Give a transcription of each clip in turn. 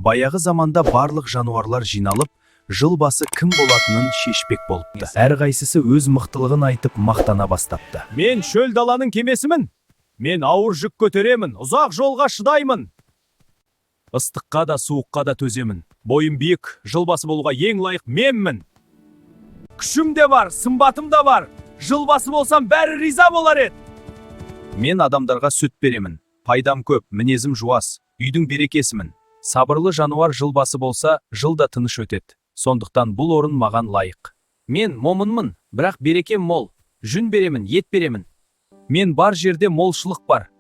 Баяғы заманда барлық жануарлар жиналып, жыл басы кім болатынын шешпек болыпты. Әрқайсысы өз мықтылығын айтып, мақтана бастапты. Мен шөл даланың кемесімін. Мен ауыр жүк көтеремін, ұзақ жолға шыдаймын. Ыстыққа да, суыққа да төземін. Бойым биік, жыл басы болуға ең лайық менмін. Күшім де бар, сымбатым да бар. Жыл басы болсам, бәрі риза болар еді. Мен адамдарға сүт беремін. Пайдам көп, мінезім жуас, үйдің берекесімін. Сабырлы жануар жыл басы болса, жыл да тыныш өтеді. Сондықтан бұл орын маған лайық. Мен момынмын, бірақ берекем мол. Жүн беремін, ет беремін. Мен бар жерде молшылық бар.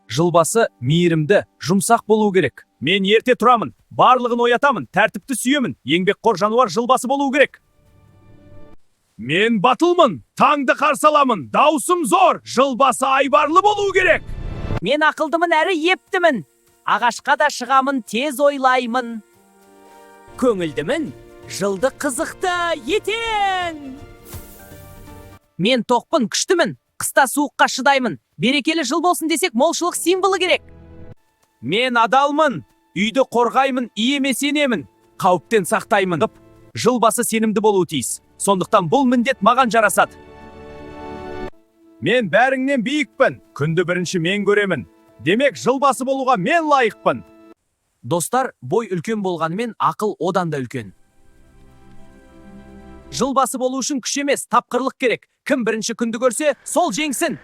Жыл басы мейірімді, жұмсақ болу керек. Мен ерте тұрамын, барлығын оятамын, тәртіпті сүйемін. Еңбекқор жануар жыл басы болу керек. Мен батылмын, таңды қарсы аламын, даусым зор, жыл басы айбарлы болу керек. Мен ақылдымын әрі ептімін. Ағашқа да шығамын, тез ойлаймын. Көңілдімін, жылды қызықты етем. Мен тоқпын, күштімін. Қыста суыққа шыдаймын. Берекелі жыл болсын десек, молшылық символы керек. Мен адалмын, үйді қорғаймын, иеме сенемін, қауіптен сақтаймын. Жыл басы сенімді болуы тиіс. Сондықтан бұл міндет маған жарасады. Мен бәріңнен биікпін, күнді бірінші мен көремін. Демек, жыл басы болуға мен лайықпын. Достар, бой үлкен болғанымен, ақыл одан да үлкен. Жыл басы болу үшін күш емес, тапқырлық керек. Кім бірінші күнді көрсе, сол жеңсін.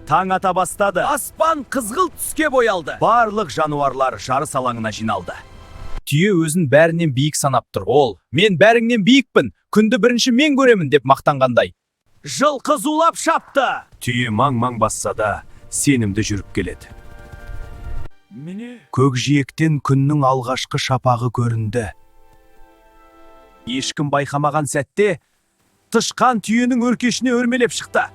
Таң ата бастады. Аспан қызғылт түске боялды. Барлық жануарлар жарыс алаңына жиналды. Түйе өзін бәрінен биік санап тұр. Ол: «Мен бәріңнен биікпін, күнді бірінші мен көремін», – деп мақтанғандай. Жылқы зулап шапты. Түйе маң-маң басса да, сенімді жүріп келеді. Көкжиектен күннің алғашқы шапағы көрінді. Ешкім байқамаған сәтте тышқан түйенің өркешіне өрмелеп шықты.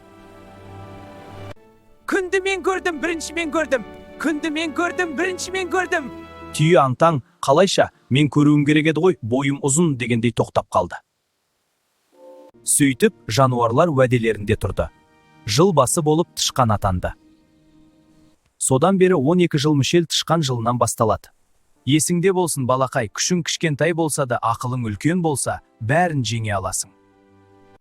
Күнді мен көрдім, бірінші мен көрдім. Күнді мен көрдім, бірінші мен көрдім. Түйе антаң: «Қалайша, мен көруім керек еді ғой, бойым ұзын», – дегендей тоқтап қалды. Сөйтіп, жануарлар уәделерінде тұрды. Жыл басы болып тышқан атанды. Содан бері 12 жыл мүшел тышқан жылынан басталады. Есіңде болсын, балақай, күшің кішкентай болса да, ақылың үлкен болса, бәрін жеңе аласың.